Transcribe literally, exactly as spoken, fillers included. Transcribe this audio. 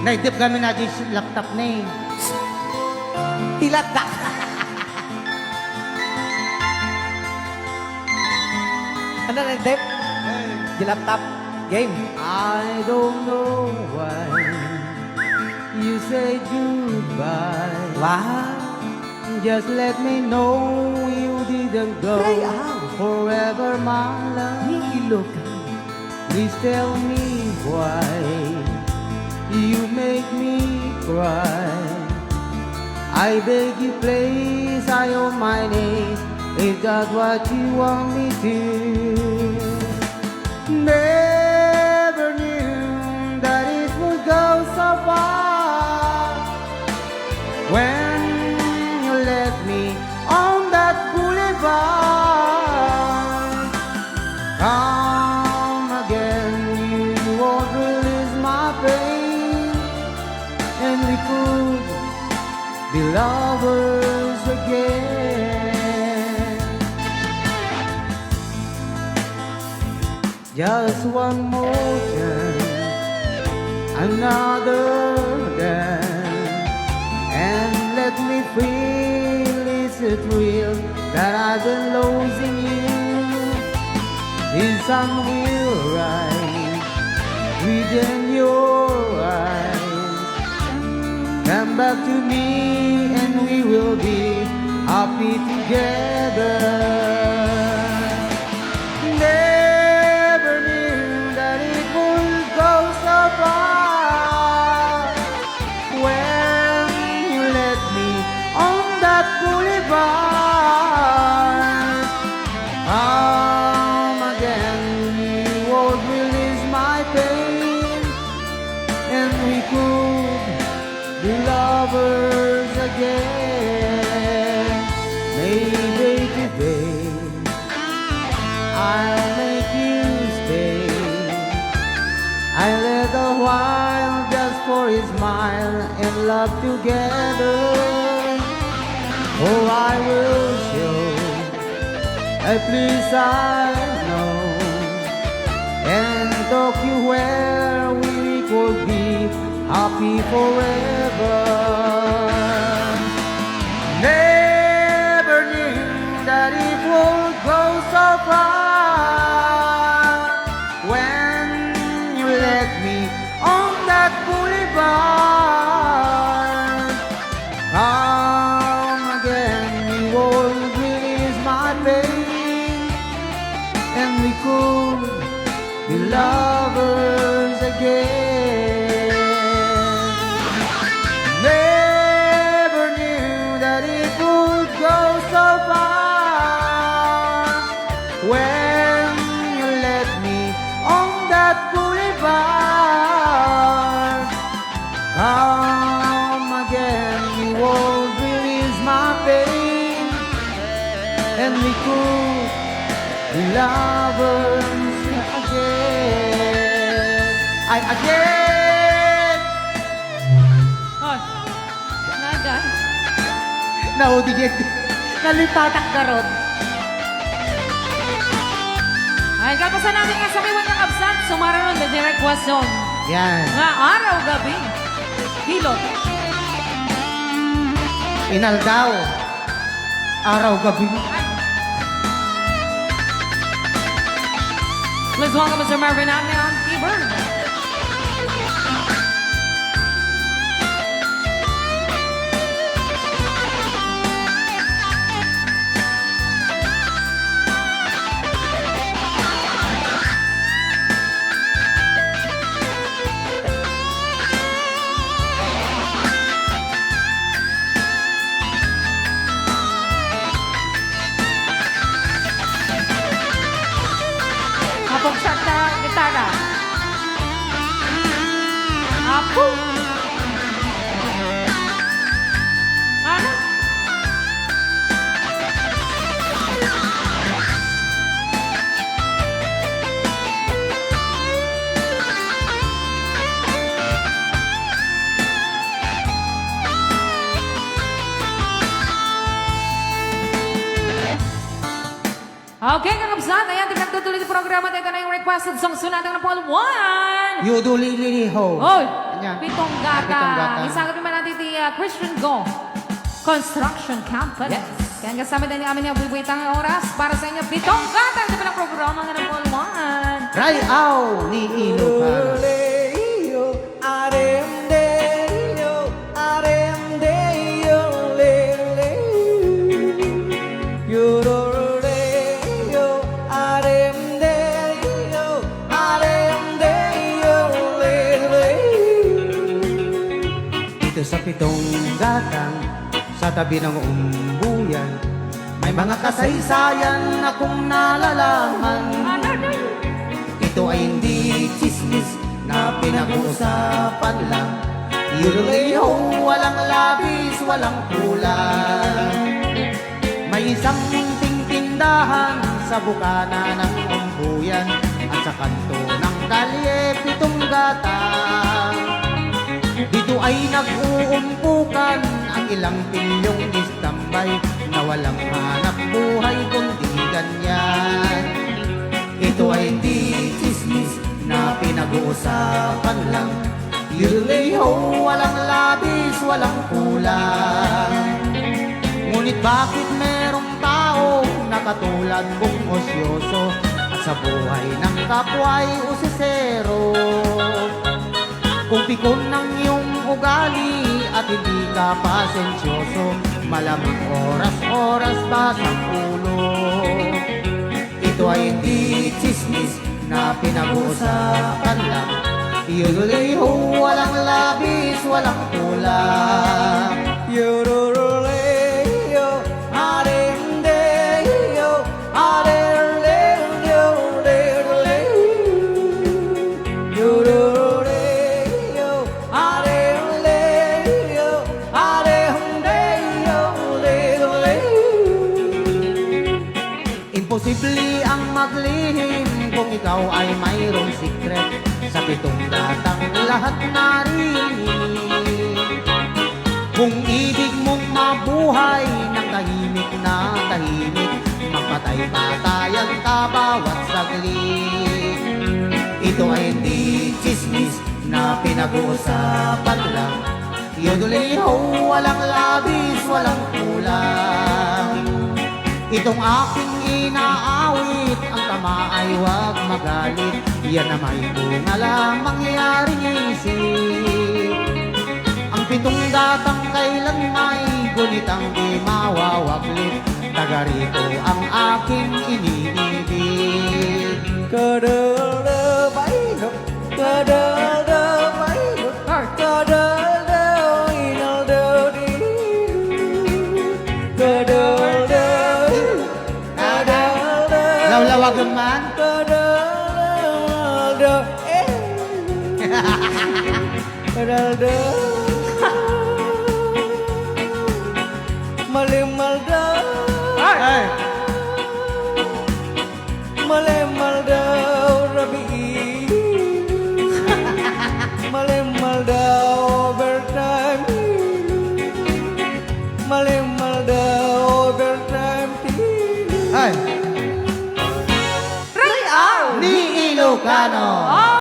Naidep kami na di laptop ni. Ti laptop. Ano na, Dep? Di laptop. Game. I don't know why you say goodbye. Wow. Just let me know you didn't go Cry out. Forever, my love. Ni ilog. Please tell me why you make me cry. I beg you, please, I owe my knees. Is that what you want me to? Never knew that it would go so far when you left me on that boulevard. Come again, you won't release my pain, and we could be lovers again. Just one more chance, another dance, and let me feel it's a thrill that I've been losing you. The sun will rise within your eyes. Come back to me and we will be happy together. Never knew that it would go so far when you left me on that boulevard. Come again, you won't release my pain, and we could be lovers again. Maybe today I'll make you stay. I let a while just for a smile and love together. Oh, I will show a place I know and talk you where we could be happy forever. Never knew that it would go so far when you left me on that boulevard. Come again, you won't release my pain, and we could be lovers again. Never knew that it would go so far when you left me on that boulevard. Come again, you won't release my pain, and we could be lovers again. Ay, again! Hoy, naga. Naudigit. Nalipatak garod. Ay, kalpasan natin nga sakiwan nga kabsat, sumaranon na direct question. Yan. Nga araw gabi. Hilot. Inaldaw. Araw gabi. Please welcome Mister Marvin Agnew on keyboard. Apong Santa, gitara. Apo. Ano? Okay, kakabsat, ayan, ti nagtutuloy ti programa, dayta na yung requested song, sunatan na po, one! Yudulililiho. Oy! Pitong gatang. Pitong gatang. Isagap naman natin ti, ah, Christian Go Construction Company. Yes. Kaya ang kasama din ni amin yung bubuitang oras para sa inyo. Pitong gatang, di ba ng programa nga number one? Rayaw ni Ilocano. Dito sa pitong gatang, sa tabi ng umbuyan, may mga kasaysayan akong nalalaman. Ito ay hindi tsismis na pinag-uusapan lang. Yululay ho, walang labis, walang kulang. May isang munting tindahan sa bukana ng umbuyan at sa kanto ng kalye pitong gatang. Dito ay nag-uumpukan ang ilang pilyong tambay na walang hanap buhay kundi ganyan. Ito ay hindi tsismis na pinag-uusapan lang. Yulay ho, walang labis, walang kulang. Ngunit bakit merong tao na katulad kong osyoso at sa buhay ng kapwa'y usisero? Kung pikon ang iyong ugali at hindi ka pasensyoso, malamang oras-oras basang ulo. Ito ay hindi tsismis na pinag-uusapan lang. Yululay ho, walang labis, walang kulang. Yururulay ho, arenday ho, arerlay ho, rerlay ho. Imposible ang maglihim kung ikaw ay mayroong secret. Sa pitong gatang lahat narinig. Kung ibig mong mabuhay ng tahimik na tahimik, magpatay-patayan ka bawat saglit. Ito ay hindi tsismis na pinag-uusapan lang. Yodel-i-ho, walang labis, walang kulang. Itong aking inaawit, ang tama ay huwag magalit. Yan ang may bunga lamang yaring isip. Ang pitong gatang kailan may gunitang di mawawaglit. Taga rito ang aking iniibig. Kadalda baino, kadalda baino, kadalda inalda di. Kadalda, kadalda. Lawlawagan man. Kadalda, eh. Kadalda. Malimalda. Ay! Ay! Malimalda, rabii. Malimalda, overtime. Malimalda, overtime. Ay! Rayaw ni Ilocano.